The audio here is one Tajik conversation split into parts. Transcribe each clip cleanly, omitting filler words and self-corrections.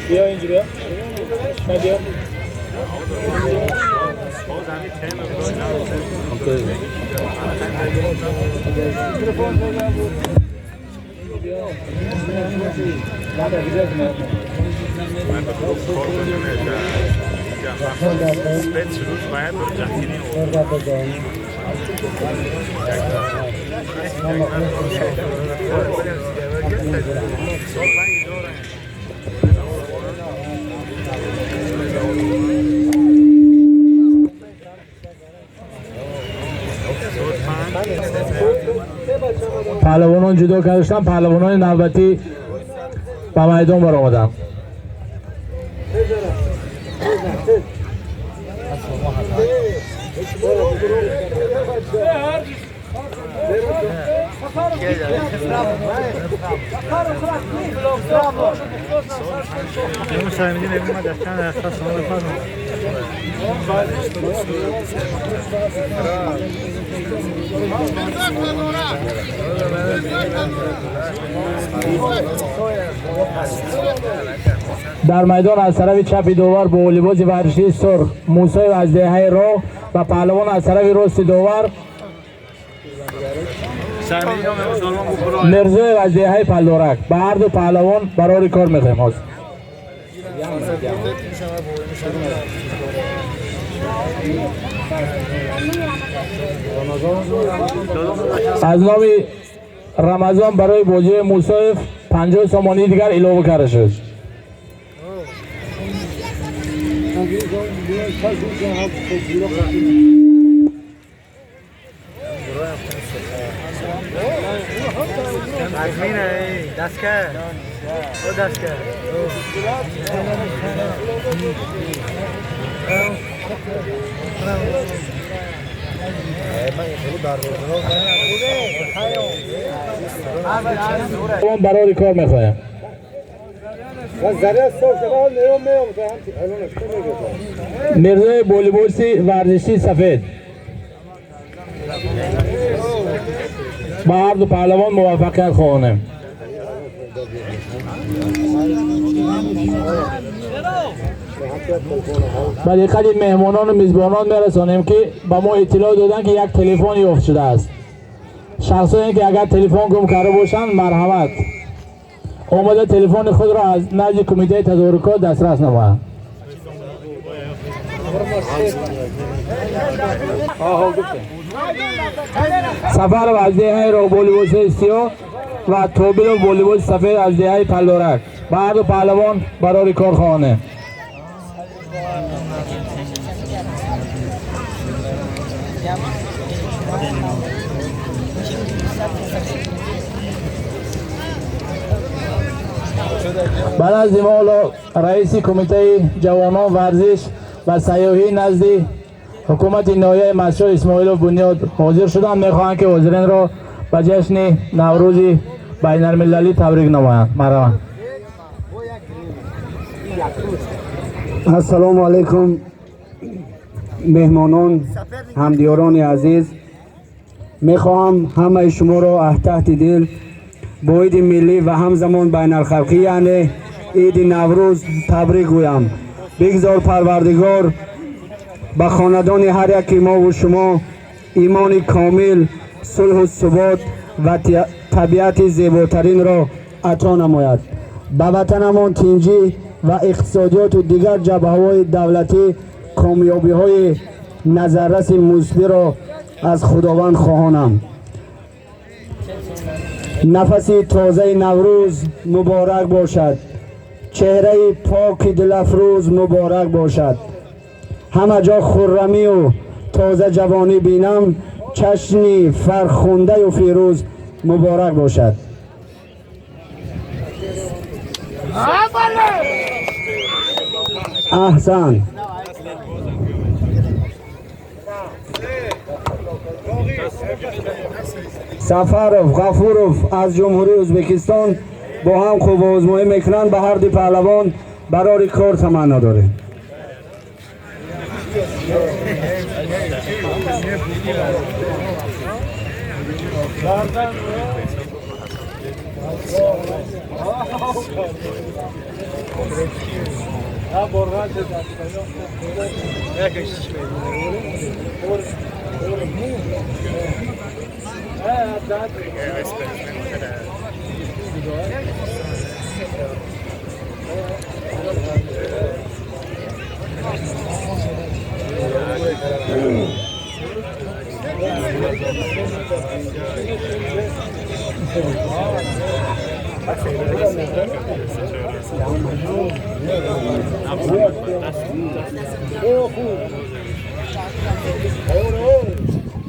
بیا اینجا بیا. بیا. پهلوانان جدا کردن، پهلوانان نوبتی به میدان برآمدند. در میدان از طرف چپ دوور با لباس ورزشی سرخ موسی از دهه را و پهلوان از طرف راست دوور مرزای از دهه پلدارک. به هر دو پهلوان برای کار میخوایم. از نام رمضان برای بازی موسایف 50 سامانی دیگر علاوه کرده شد. برای کار میخوایم. میرزای بولیبوسی ورزشی سفید با هر دو پهلوان موفقیت خواهانیم. با دقت مهمانان و میزبانان میرسانیم که با ما اطلاع دادن که یک تلفن یافت شده است. شخصانی که اگر تلفن گم کرده باشند مرحمت آمده تلفن خود را از نزد کمیته تدارکات دسترس نمایند. سفر از دهه را با لباس سیاه و توبیل با لباس سفید از دهه پلدارک. به هر دو پهلوان برای کار خواهانه. بعد از این حالا رئیس کمیته جوانان ورزش و سیاحی نزد حکومت ناحیه مسجد اسماعیل بنیاد حاضر شدند. میخواهند که حاضرین را به جشن نوروز بین المللی تبریک نمایند. مرحبا. السلام علیکم مهمانان، همدیاران عزیز، میخواهم همه شما را از تحت دل با عید ملی و همزمان بین الخلقی یعنی عید نوروز تبریک گویم. بگذار پروردگار به خاندان هر یک ما و شما имони комил, сулҳу субот ва табиати зеботаринро ато намояд. Ба ватанамон тинҷӣ ва иқтисодиёту дигар ҷабҳаҳои давлатӣ комёбиҳои назарраси мусбиро аз Худованд хоҳонам. Нафаси тозаи Наврӯз муборак бошад, чеҳраи поки дилафрӯз муборак бошад. Ҳама ҷо хуррамию тоза ҷавонӣ бинам, чашми фархундаю фирӯз муборак бошад. Аҳсан. Сафаров, Ғафуров аз Ҷумҳурии Ӯзбекистон бо ҳам қувваозмоӣ мекунанд. Ба ҳар ду паҳлавон барори кор таманно дорем.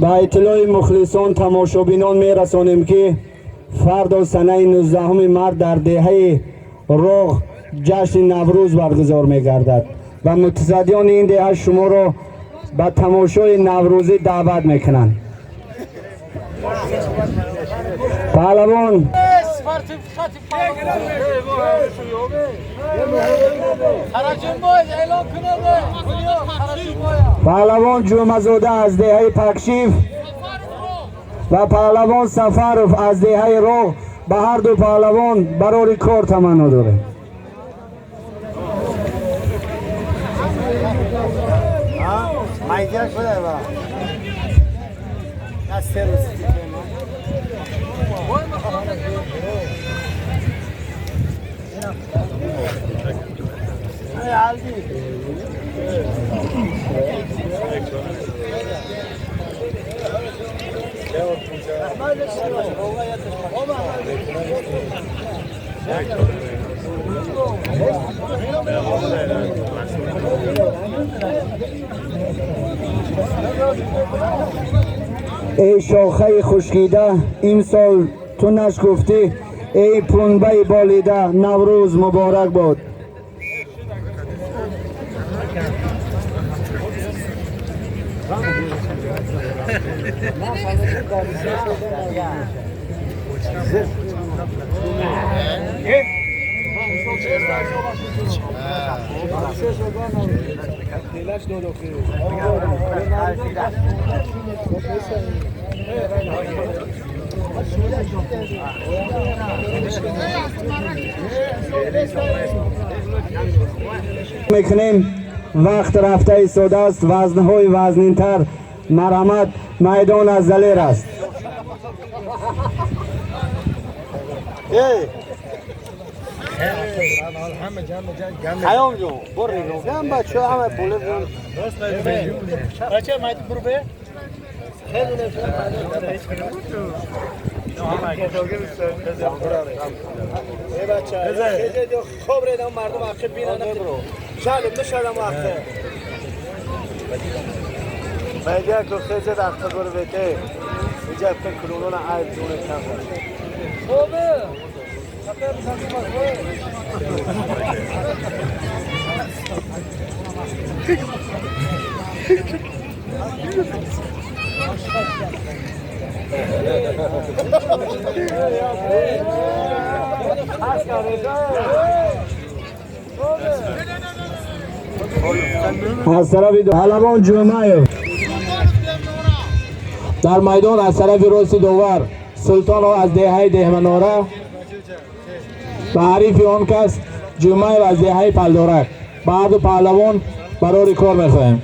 Ба иттилои мухлисон, тамошобинон мерасонем, ки фардо санаи 19 март дар деҳаи Роғ ҷашни Наврӯз баргузор мегардад ва мутасаддиёни ин деҳа шуморо ба тамошои наврӯзӣ даъват мекунанд. Паҳлавон Паҳлавон Ҷумъазода аз деҳаи Пакшиф ва паҳлавон Сафаров аз деҳаи Роғ. Ба ҳар ду паҳлавон барори кор таманно дорем. Эй шохаи хушкида, имсол ту нашкуфтӣ, эй пунбаи болида, Наврӯз муборак бод. Мекунем, вақт рафта истодааст, вазнҳои вазнинтар. Марҳамат, майдон аз Далер аст. Аз тарафи Паҳлавон Ҷумъаев дар майдон, аз тарафи рости довар Султонов аз деҳаи Деҳманора ба ҳарифи он кас Ҷумъаев аз деҳаи Палдорак. Ба ҳар ду паҳлавон барори кор мехоҳем.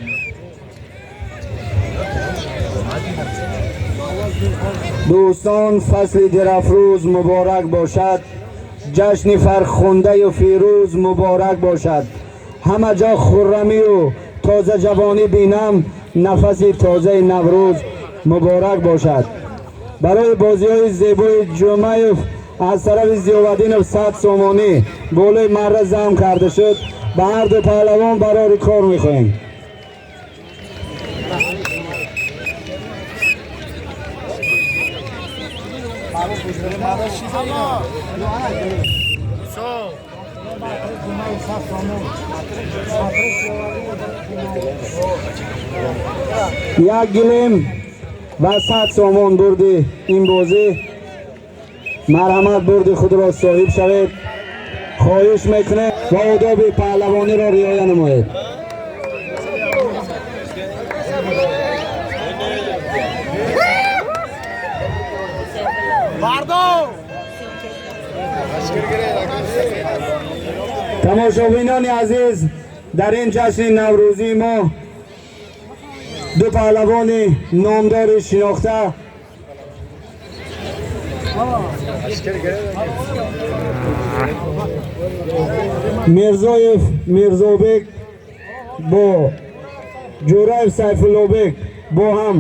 Дӯстон, фасли дирафрӯз муборак бошад, ҷашни фархундаю фирӯз муборак бошад. Ҳама ҷо хуррамию тозаҷавонӣ бинам, нафаси тозаи Наврӯз муборак бошад. Барои бозиҳои зебои Ҷумаев аз тарафи Зиёваддинов 100 сомонӣ болои марра зам карда шуд. Ба ҳарду паҳлавон барори кор мехоҳем. Як гилем ва 100 сомон бурди ин бозӣ. Марҳамат, бурди худро соҳиб шавед. Хоҳиш мекунем ва одоби паҳлавониро риоя намоед. Тамошобинони азиз, дар ин ҷашни наврӯзии мо ду паҳлавони номдори шинохта Мирзоев Мирзобек бо Ҷӯраев Сайфуллобек бо ҳам